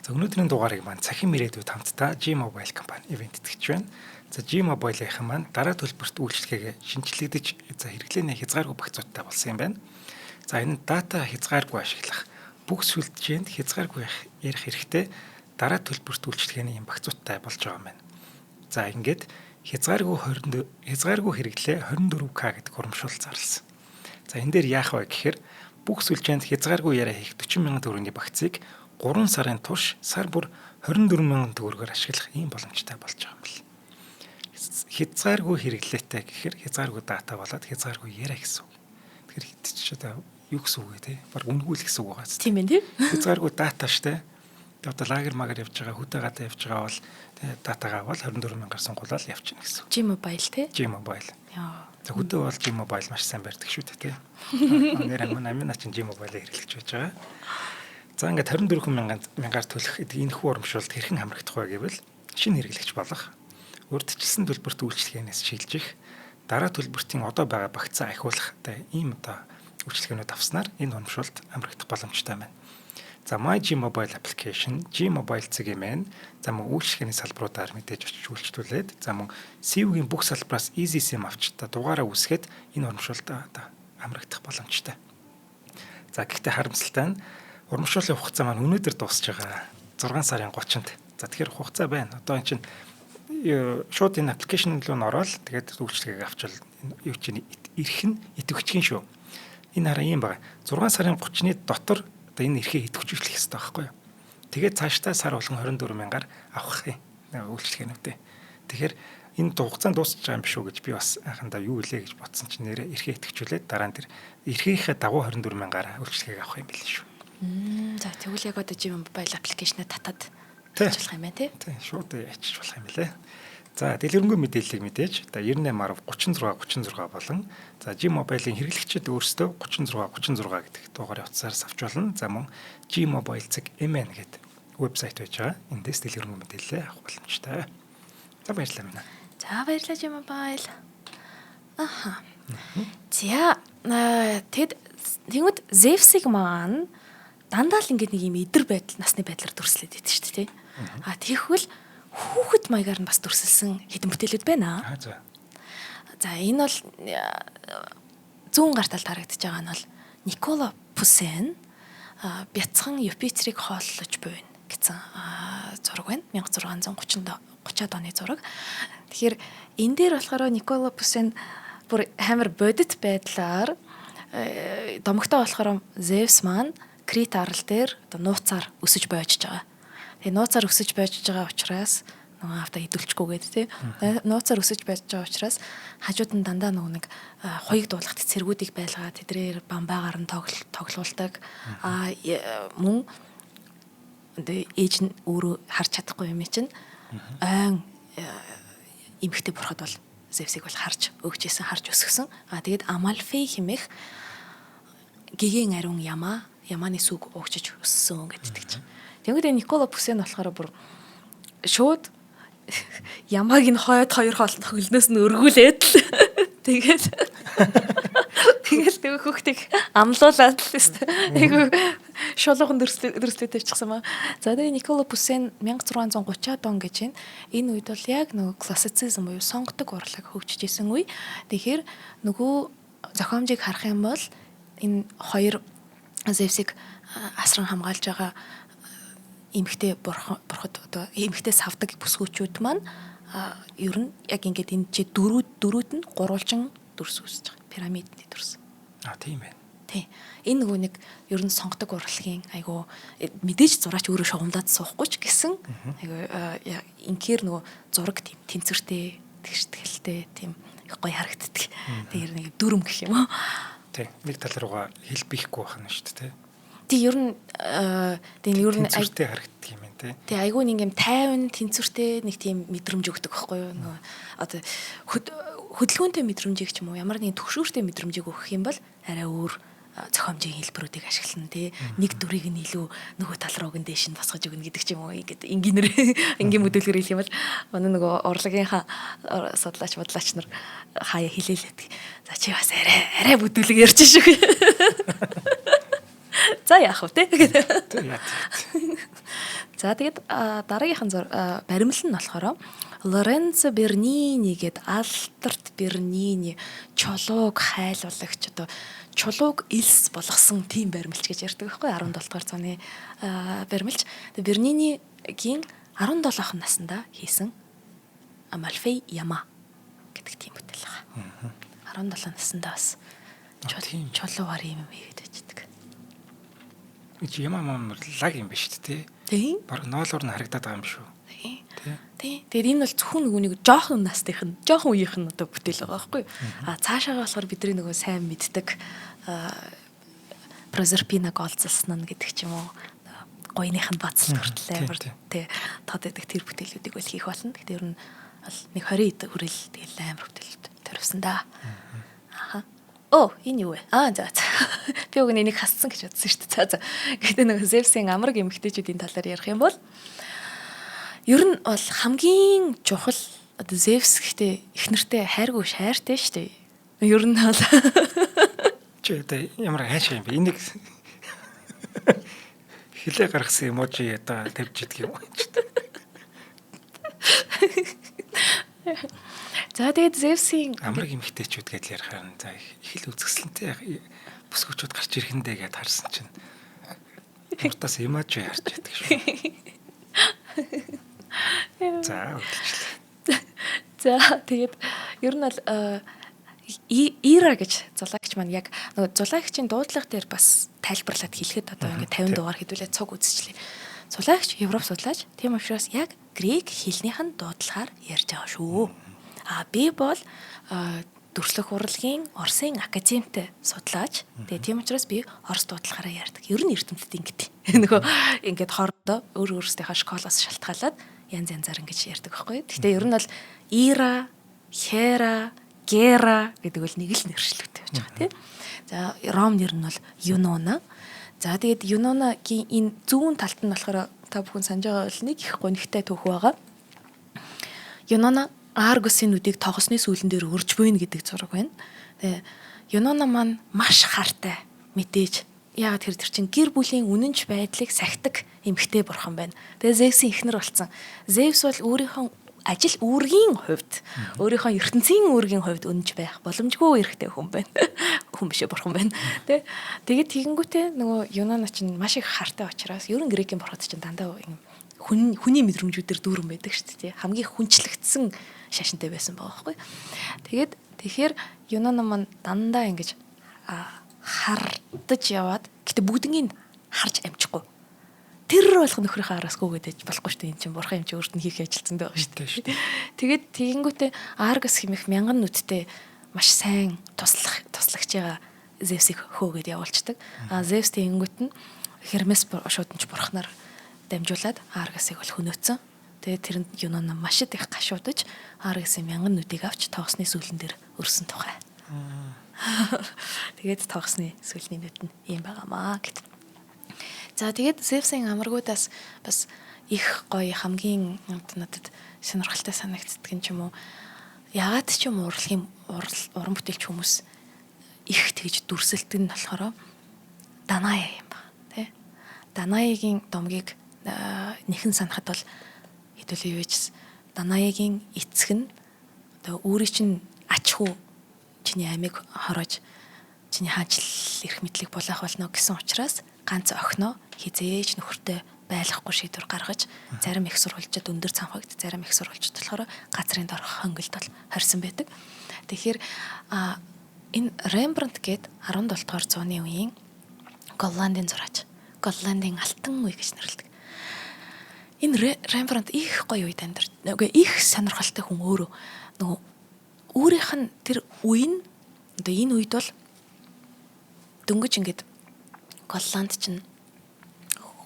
За өнөөдрийн дугаарыг маань цахим ирээдүйд хамтдаа G Mobile компани ивент тэтгэж байна. За G Mobile-ийнхэн маань дараа төлбөрт үйлчилгээгээ шинжлэгдэж за хэрэглээний хязгааргүй багцуудтай болсон юм байна. За энэ нь дата хязгааргүй ашиглах, бүх сүлжээнд хязгааргүй ярих хэрэгтэй дараа төлбөрт үйлчилгээний юм багцуудтай болж байгаа юм байна. За ингээд хязгааргүй 24 хязгааргүй хэрэглээ 24К гэдэг урамшуул зарласан. За энэ дээр яах вэ гэхээр бүх сүлжээнд хязгааргүй яриа хийх 40,000 төгрөгийн багцыг 3 сарын турш сар бүр 24,000 төгрөгөөр ашиглах ийм боломжтой болж байгаа юм байна. Хязгааргүй хэрэглээтэй гэхээр хязгааргүй дата болоод хязгааргүй яриа гэсэн үг. Тэгэхээр чи одоо юу гэсэн үг вэ те? Бараг үнэгүй л гэсэн үг байгаа.
Тийм ээ тийм.
Хязгааргүй дата штэ. Одоо лагер магар явж байгаа, хөдөө гадаа явж байгаа бол датагаа аваад 24,000-аар сунгуулаад явчихна гэсэн үг.
G Mobile те?
G Mobile.
Яа.
За хөдөө бол G Mobile маш сайн барьдаг шүү дээ те. Нэр амина чинь G Mobile-ыг хэрэглэж байж байгаа. За ингээд 24,000-аар төлөх энэхүү урамшуулалт хэрхэн хамрагдах вэ гэвэл шинэ хэрэглэгч болох, урьдчилсан төлбөрт үйлчилгээнээс шилжих, дараа төлбөртийн одоо байгаа багцаа ахиулах ийм одоо үйлчилгээнүүд авснаар энэ урамшуулалт хамрагдах боломжтой байна. За My G Mobile application, G Mobile цэг мн, за мөн үйлчилгээний салбаруудаар мэдээж очиж үйлчлүүлээд, за мөн SIV-ийн бүх салбараас Easy SIM авч та дугаараа үүсгээд энэ урамшуулалт одоо хамрагдах боломжтой. За гэхдээ харамсалтай нь урамшууллын хугацаа маань өнөөдөр дуусч байгаа. 6 сарын 30-нд. За тэгэхээр хугацаа байна. Одоо эн чинь шууд энэ application руу н ороод тэгээд үйлчилгээг авчвал юу чинь эрх нь идэвхжин шүү. Энэ хараа ийм байгаа. 6 сарын 30-ны дотор одоо энэ эрхээ идэвхжүүлэх хэрэгтэй байхгүй юу? Тэгээд цаашдаа сар болгон 24,000-аар авах юм үйлчилгээнүүдээ. Тэгэхээр энэ хугацаанд дуусч байгаа юм биш үү гэж би бас анхандаа юу илээ гэж бодсон чинь нэрээ эрхээ идэвхжүүлээд дараа нь тэр эрхийнхээ дагуу 24,000-аар үйлчилгээг авах юм билээ шүү.
За тэгвэл яг одоо G Mobile application-а татаад ажиллах юм байна тий.
Тий, шууд ячиж болох юм билээ. За дэлгэрэнгүй мэдээллийг мэдээж одоо 98 36 36 болон за G Mobile-ийн хэрэглэгчид өөрсдөө 36 36 гэдэг дугаарыг утсаар авч болно. За мөн G Mobile цэг MN гэдэг вебсайт байж байгаа. Эндээс дэлгэрэнгүй мэдээлэлээ авах боломжтой. За баярлалаа минь.
За баярлалаа Жимобайл. Аха. За тэгэд тэнгүүд Зевсийг маань дандаа л ингээд нэг юм идэр байдал насны байдлаар дүрслээд идэв шүү дээ. А тэгвэл хүүхэд маягаар нь бас дүрсэлсэн хэдэн бүтээлүүд байна.
За.
За энэ бол зүүн гар талд харагдаж байгаа нь бол Никола Пусен бяцхан Юпитерийг хооллож буйна гэсэн зураг байна. 1630-ад оны зураг. Тэгэхээр энэ дээр болохоор Никола Пусен бүр амар бодит байдлаар домогтой болохоор Зевс маань Крит арал дээр одоо нууцаар өсөж бойжж байгаа. Тэгээ нууцаар өсөж бойжж байгаа учраас нөгөө авта идүүлчихгүйгээд тий. Нууцаар өсөж байж байгаа учраас хажууд нь дандаа нөгөө нэг хуйг дуулахт цэргүүдийг байлгаад тэдрээр бамбаагаар нь тоглуулдаг. А мөн ээж нь өөрөө харж чадахгүй юм чинь ойн эмэгтэй бурхад бол Зевсийг бол харж өгч исэн, харж өсгсөн. А тэгээд Амалфей хэмээх гэгэн ариун ямааны сүг угчиж өссөн гэдэг чинь. Тэнгүүд Никола Пүсен болохоор бүр шууд ямааг нь хойд хоёр хөлнөөс нь өргүүлээд л тэгэл тэг хүүхдийг амлуулаад л өстө. Айгу шулуухан дүрслээ тавьчихсан маа. За тэгээ Никола Пүсен 1630-ад он гэж байна. Энэ үед бол яг нөгөө классицизм буюу сонгодог урлаг хөгжиж исэн үе. Тэгэхээр нөгөө зохиомжийг харах юм бол энэ хоёр Зевсийг асран хамгаалж байгаа эмэгтэй бурхад одоо эмэгтэй савдаг бүсгүүчүүд маань ер нь яг ингээд энэ чи дөрүүд нь гурвалжин дүрс үүсэж байгаа. Пирамидны дүрс.
А тийм байна.
Тий. Энэ нөгөө нэг ер нь сонгодог урлагийн айгу мэдээж зураач өөрөө шугамдаад суухгүй ч гэсэн айгу инхээр нөгөө зураг тийм тэнцвэртэй, тэгштгэлтэй тийм их гоё харагддаг. Тэгэхээр нэг дүрм гэх юм уу.
Тий. Нэг тал руугаа хэлбэхгүй байх нь шүү дээ, тий.
Тий, ер нь тийм ер нь
тэнцвэртэй харагддаг юм байна, тий.
Тий, айгүй нэг юм тайван тэнцвэртэй нэг тийм мэдрэмж өгдөг байхгүй юу? Нөгөө одоо хөдөлгөөнтэй мэдрэмжийг ч юм уу ямар нэгэн төгшөөртэй мэдрэмжийг өгөх юм бол арай өөр зохиомжийн хэлбэрүүдийг ашиглана тий. Нэг дүрийг нь илүү нөгөө тал рууг нь дээш нь босгож өгнө гэдэг ч юм уу. Ингээд энгийнээр энгийн мэдүүлгээр хэлэх юм бол манай нөгөө урлагийнхаа судлаач бодлаач нар хаяа хилээлээд. За чи бас арай бүдүүлэг ярьж шүү. За яах вэ те. За тэгээд дараагийнхан баримлал нь болохоор Лоренцо Бернини гээд алдарт Бернини чулууг хайлуулагч одоо чулууг элс болгосон тийм баримлч гэж ярьдаг байхгүй 17 дугаар зууны баримлч. Тэгээд Бернинигийн 17 наснда хийсэн Амальфей Яма гэдэг тийм бүтээл байгаа. 17 наснда бас чулуугаар юм хийгээд байждаг.
Яма мам лаг юм биш үү те? Бараг ноолоор нь харагдаад байгаа юм шүү.
Тий. Тий. Тэгээд энэ бол зөвхөн нөгөө нэг жоохон настынх нь, жоохон үеийнх нь одоо бүтээл байгаа байхгүй юу? А цаашаага болохоор бидний нөгөө сайн мэддэг Прозерпинаг олзолсон нь гэдэг ч юм уу гоёных нь бацалт хүртэл амар тий тод байдаг тэр бүтээлүүдийг бол хийх болно. Гэхдээ ер нь бол нэг 20 хүрэл тэгэл амар бүтээлүүд төрөвсөн да. Аха. Оо, энэ юу вэ? Аа за. Би уг нь энийг хассан гэж бодсон шүү дээ. За. Гэхдээ нөгөө Зевсийн амраг эмэгтэйчүүдийн талаар ярих юм бол ер нь бол хамгийн чухал одоо Зевс гэхдээ их нэртэй хайргүй шайртай шүү дээ. Ер нь бол
чи одоо ямар хайшаа юм бэ? Энийг хилээ гаргасан эможи одоо тавьж идэг юм чи.
За тэгээд Зевсийн
амраг эмэгтэйчүүд гэж ярихаар за их л үзэсгэлэнтэй бүсгүүчүүд гарч ирэхэндээ гэд харсан чинь уртаас эможи харж идэг шүү. За үргэлжлээ.
За тэгээд ер нь бол Ира гэж зулаагч маань яг нөгөө зулаагчийн дуудлага дээр бас тайлбарлаад хэлэхэд одоо ингээд 50 дугаар хэдүүлээ цуг үзчихлээ. Зулаагч Европ судлаач. Тийм учраас яг грек хэлнийх нь дуудлагаар ярьж байгаа шүү. А би бол дүрслэх урлагийн Оросын академитай судлаач. Тэгээ тийм учраас би орос дуудлагаараа ярьдаг. Ер нь эрдэмтэд ингэдэг. Нөгөө ингээд хоорондоо өөр өөрсдийнхээ школоос шалтгаалаад янз янзаар ингэж ярьдаг байхгүй. Гэхдээ ер нь бол Ира, Хера, Гера гэдэг бол нэг л нэршлэгтэй байж байгаа тийм. За Ром нэр нь бол Юнона. За тэгээд Юнонагийн энэ зүүн талд нь болохоор та бүхэн санаж байгаа бол нэг их гонигтай түүх байгаа. Юнона Аргосын нүдийг тогосны сүүлэн дээр өрж буйна гэдэг зураг байна. Тэгээ Юнона маань маш хартай мэдээж. Яагаад тэр чинь гэр бүлийн үнэнч байдлыг сахидаг эмэгтэй бурхан байна. Тэгээ Зевсийн эхнэр болсон. Зевс бол өөрийнхөө ажил үүргийн хувьд, өөрийнхөө ертөнцийн үүргийн хувьд үнэнч байх боломжгүй эрхтэй хүн байна. Хүн биш бурхан байна. Тэ. Тэгээд тэгэнгүүтээ нөгөө Юнона чинь маш их хартай учраас ер нь грекийн бурхад чинь дандаа юм хүний мэдрэмжүүдээр дүүрэн байдаг шүү дээ. Хамгийн хүнчлэгдсэн шашинтай байсан байгаа байхгүй. Тэгээд тэгэхээр Юнона маань дандаа ингэж хардаж яваад гэтээ бүгднийг харж амжихгүй. Тэр болох нөхрийнхөө араас гүгээд ээж болохгүй шүү дээ. Энэ чинь бурхан юм чи өөрт нь хийх ажилтсан байгаа шүү дээ. Тэгээд тэгэнгүүтээ Аргос хэмэх мянган нүдтэй маш сайн туслагч байгаа Зевсийг хөөгөөд явуулцдаг. А Зевс тэгэнгүүт нь Хермес шуудамж бурхнаар дамжуулаад Аргосыг бол хөнөөцсөн. Тэгээд тэрэнд Юнона маш их гашуудаж Аргосын мянган нүдийг авч тоосны сүүлэн дээр өрсөн тухай. Тэгээд тоосны сүүлний нүд нь ийм байгаамаа гэт. За тэгээд Зевсийн амаргуудаас бас их гоё хамгийн надад сонирхолтой санагддаг юм ч юм уу. Ягаад ч юм урлагийн уран бүтээлч хүмүүс их тэгж дүрсэлдэг нь болохоор Даная юм ба тий. Данаягийн домгийг нэхэн санахад бол хэдүүлээ юу гэжсэн. Данаягийн эцэг нь одоо өөрийн чинь ач хүү чиний амийг хороож чиний хаанчлал эрх мэдлийг булаах болно гэсэн учраас ганц охиноо хизээж нөхөртэй байлгахгүй шийдвэр гаргаж зарим их сурвалжид өндөр цамхагт, зарим их сурвалжид болохоор газрын дорх хонголд бол хорьсон байдаг. Тэгэхээр энэ Рембрандт гээд 17 дугаар зууны үеийн Голландын зураач, Голландын алтан үе гэж нэрлэдэг. Энэ Рембрандт их гоё үед амьдарч, үгүй их сонирхолтой хүн өөрөө нөгөө өөрийнх нь тэр үе нь одоо энэ үед бол дөнгөж ингээд Голланд чинь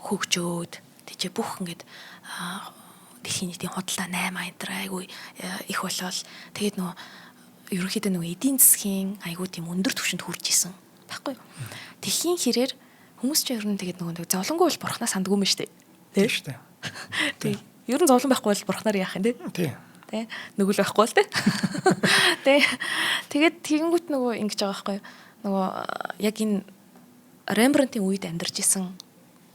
хөгжөөд тийч бүх ингээд дэлхийн нийтийн худалдаа 8 антер айгүй их болоод тэгээд нөгөө ерөнхийдөө нөгөө эдийн засгийн айгүй тийм өндөр түвшинд хүрч исэн байхгүй юу. Дэлхийн хэрээр хүмүүс ч ер нь тэгээд нөгөө зовлонгүй бол бурхнаас сандгүй юм шүү дээ.
Тийм шүү дээ.
Тий. Ер нь зовлон байхгүй бол бурхнаар яах юм те?
Тий.
Тэ. Нүгэл байхгүй л те. Тэ. Тэгээд тэгэнгүүт нөгөө ингэж байгаа байхгүй юу. Нөгөө яг энэ Рембрандтын үед амьдарч исэн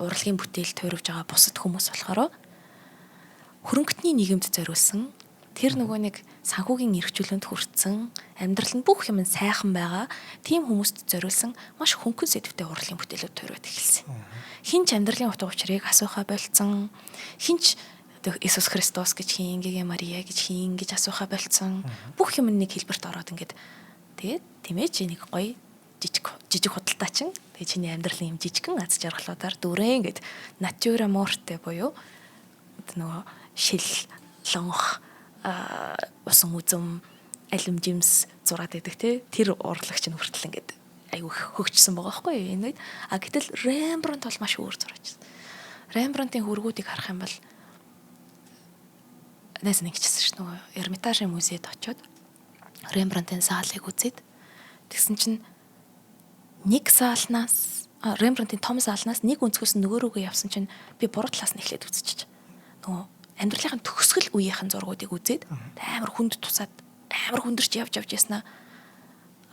урлагийн бүтээл тойрвж байгаа бусад хүмүүс болохоор хөрөнгөтний нийгэмд зориулсан тэр нөгөө нэг санхүүгийн эрх чөлөөнд хүртсэн амьдрал нь бүх юм сайхан байгаа тийм хүмүүст зориулсан маш хөнгөн сэдвтэй урлагийн бүтээлүүд тойроод эхэлсэн. Хин ч амьдралын утга учирыг асуухаа болцсон. Хин ч Иесус Христос гэж хин, Гэгэ Мария гэж хин гэж асуухаа болцсон. Бүх юм нэг хэлбэрт ороод ингээд тэгээд тийм ээ чи нэг гоё жижиг худалдаа чин тэгээ чиний амьдралын юм жижигхэн аз жаргалуудаар дүрэн гэд натура морте буюу нөгөө шил лонх усан үзэм алим жимс зураад байдаг те тэр урлагч нь хүртэл ингээд айгүй хөгжсөн байгаа байхгүй юу энэ үед. А гэтэл Рембрандт бол маш өөр зураач. Рембрандтын хөргүүдийг харах юм бол найз нэг чийсэн ш нөгөө Эрмитажийн музейд очиод Рембрандтын заалыг үзээд тэгсэн чинь нэг заалнаас Рембрандтын том заалнаас нэг өнцгөөс нь нөгөө рүүгээ явсан чинь би буруу талаас нь эхлээд үзчихэж. Нөгөө амьдралын төгсгөл үеийнхэн зургуудыг үзээд амар хүнд тусаад амар хүндэрч явж явж яснаа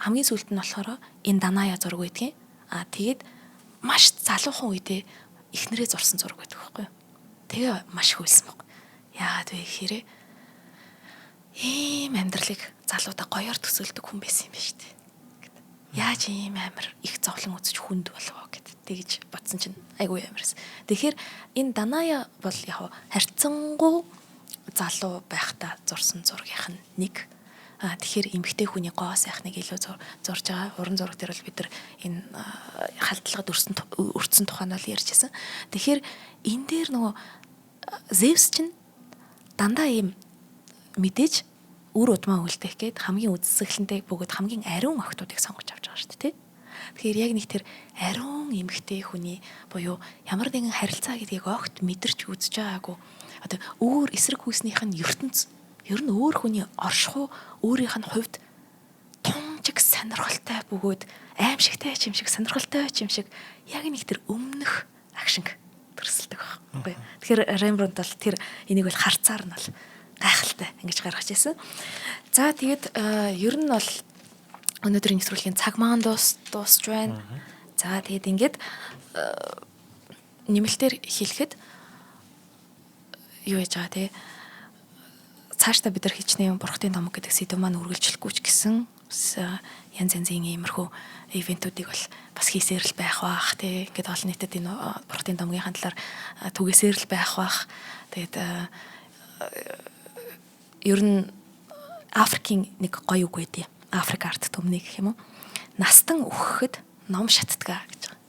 хамгийн сүүлд нь болохоор энэ Даная зураг байдгийн. А тэгээд маш залуухан үедээ эхнэрээ зурсан зураг байдаг байхгүй юу. Тэгээ маш хөлсөн баг. Яагаад вэ гэхээр ийм амьдралыг залуудаа гоёор төсөөлдөг хүн байсан юм байна шүү дээ. Яаж ийм амар их зовлон үзэж хүнд болов гэд тэгж бодсон чинь айгүй амарсан. Тэгэхээр энэ Даная бол яг харьцангуй залуу байхдаа зурсан зургийнх нь нэг. А тэгэхээр эмэгтэй хүний гоо сайхныг илүү зурж байгаа. Уран зураг дээр бол бид нар энэ халдлагад өртсөн тухай нь бол ярьж байсан. Тэгэхээр энэ дээр нөгөө Зевс чинь дандаа ийм мэдээж үр удмаа үлдээх гээд хамгийн үзэсгэлэнтэй бөгөөд хамгийн ариун охтуудыг сонгож авч байгаа шүү дээ, тэ. Тэгэхээр яг нэг тэр ариун эмэгтэй хүний буюу ямар нэгэн харилцаа гэдгийг огт мэдэрч үзэж байгаагүй. Одоо өөр эсрэг хүүснийх нь ертөнц ер нь өөр хүний оршихуу өөрийнх нь хувьд тунчиг сонирхолтой бөгөөд аимшигтай ч юм шиг сонирхолтой ч юм шиг яг нэг тэр өмнөх агшинг төрсөлдөг байхгүй. Тэгэхээр Рембрандт бол тэр энийг бол харцаар нь бол Гайхалтай ингэж гаргаж ирсэн. За тэгээд ер нь бол өнөөдрийн нэвтрүүлгийн цаг маань дуусч байна. За тэгээд ингээд нэмэлтээр хэлэхэд юу яаж байгаа те, цаашдаа бид нар хичнээн Бурхтын домог гэдэг сэдэв маань үргэлжлэхгүй ч гэсэн янз янзын иймэрхүү ивентүүдийг бол бас хийсээр л байх бах тий. Ингээд олон нийтэд энэ Бурхтын домгийн талаар түгээсээр л байх бах. Тэгээд ер нь Африкийн нэг гоё үг байдیں۔ Африк арт түмний гэх юм уу. Настан үхэхэд ном шатдгаа гэж байгаа.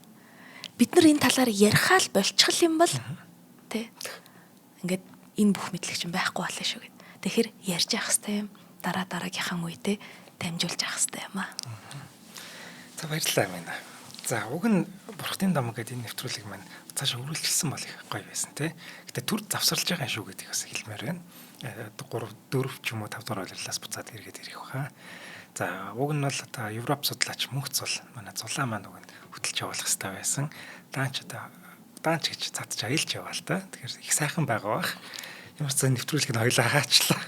Бид нар энэ талаар ярихаа л болчихл юм бол тий. Ингээд энэ бүх мэдлэг чинь байхгүй болно шүү гэд. Тэгэхээр ярьж явах хэрэгтэй юм. Дараа дараагийнхаа үедээ дамжуулж явах хэрэгтэй юм аа.
За баярлалаа минь. За уг нь Бурхтын домог гэдэг энэ нэвтрүүлэг маань цаашаа үргэлжилсэн бол их гоё байсан тий. Гэтэ түр завсарлаж байгаа шүү гэдгийг бас хэлмээр байна. 3 4 ч юм уу 5 дугаар улирлаас буцаад эргээд ирэх баха. За уг нь бол одоо Европ судлаач мөнх зул манай зулаа маань уг нь хөтөлж явуулах хэрэгтэй байсан. Даанч одоо даанч гэж цаадч аялж яваа л та. Тэгэхээр их сайхан байгаа бах. Ямар ч зэн нэвтрүүлэг нь хоёлаа хаачлаа.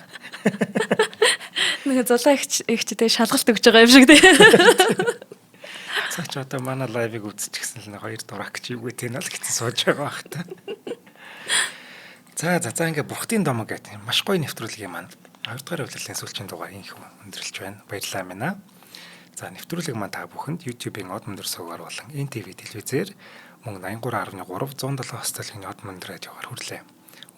Нэг зулаа ихчтэй шалгалт өгч байгаа юм шиг тий.
Цаач одоо манай лайвыг үзчихсэн л нэг хоёр дурак чи юу гэдэг нь л гэсэн сууж байгаа бах та. За за за ингээ Бурхтын домог гэдэг маш гоё нэвтрүүлгийн маань 2 дугаар улирлын сүүлчийн дугаар инх өндөрлөж байна. Баярлалаа минь. За нэвтрүүлэг маань та бүхэнд YouTube-ийн Од мөндөр сувгаар болон NTV телевизээр мөн 83.3 107 хостелын Од мөндөр радиогоор хүрлээ.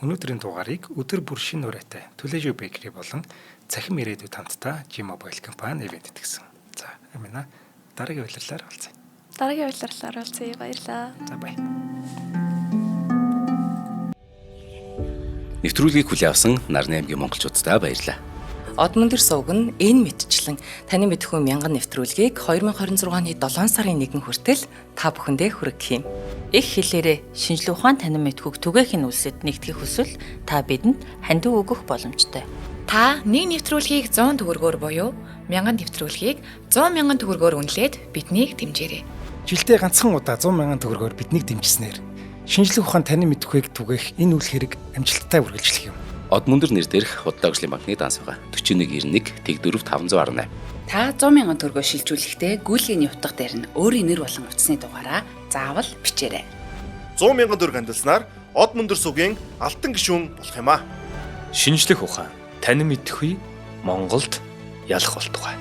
Өнөөдрийн дугаарыг өдөр бүр шинэ урайтай Түлэжүү Bakery болон Цахим ирээдүйд хамтдаа G-Mobile компани ивент итгэсэн. За амина дараагийн улирлаар уулзъя.
Дараагийн улирлаар уулзъя. Баярлалаа.
За бай.
Нэвтрүүлгийг хүлээн авсан Нарны аймгийн монголчууддаа баярлалаа.
Од мөндөр сувг нь энэ мэтчлэн таны мэдхүү мянган нэвтрүүлгийг 2026 оны 7 сарын 1 хүртэл та бүхэндээ хүргэх юм.
Их хэлээрээ шинжлэх ухаан танин мэдхүйг түгээхийн үлсэд нэгтгэх хүсвэл та бидэнд хандив өгөх боломжтой.
Та нэг нэвтрүүлгийг 100 төгрөгөөр буюу 1000 нэвтрүүлгийг 100 мянган төгрөгөөр үнэлээд биднийг дэмжээрэй.
Жилдээ ганцхан удаа 100 мянган төгрөгөөр биднийг дэмжснээр шинжлэх ухаан танин мэдхүйг түгээх энэ үйл хэрэг амжилттай үргэлжлэх юм.
Од мөндөр нэр дээрх Худлаа хөгжлийн банкны данс байгаа. 4191 тэг 4 518.
Та 100 мянган төгрөгөөр шилжүүлэхдээ гүйлгээний утга дээр нь өөрийн нэр болон утасны дугаараа заавал бичээрэй.
100 мянган төгрөг хандилснаар Од мөндөр сувгийн алтан гишүүн болох юм аа.
Шинжлэх ухаан танин мэдхүй Монголд ялах болтугай.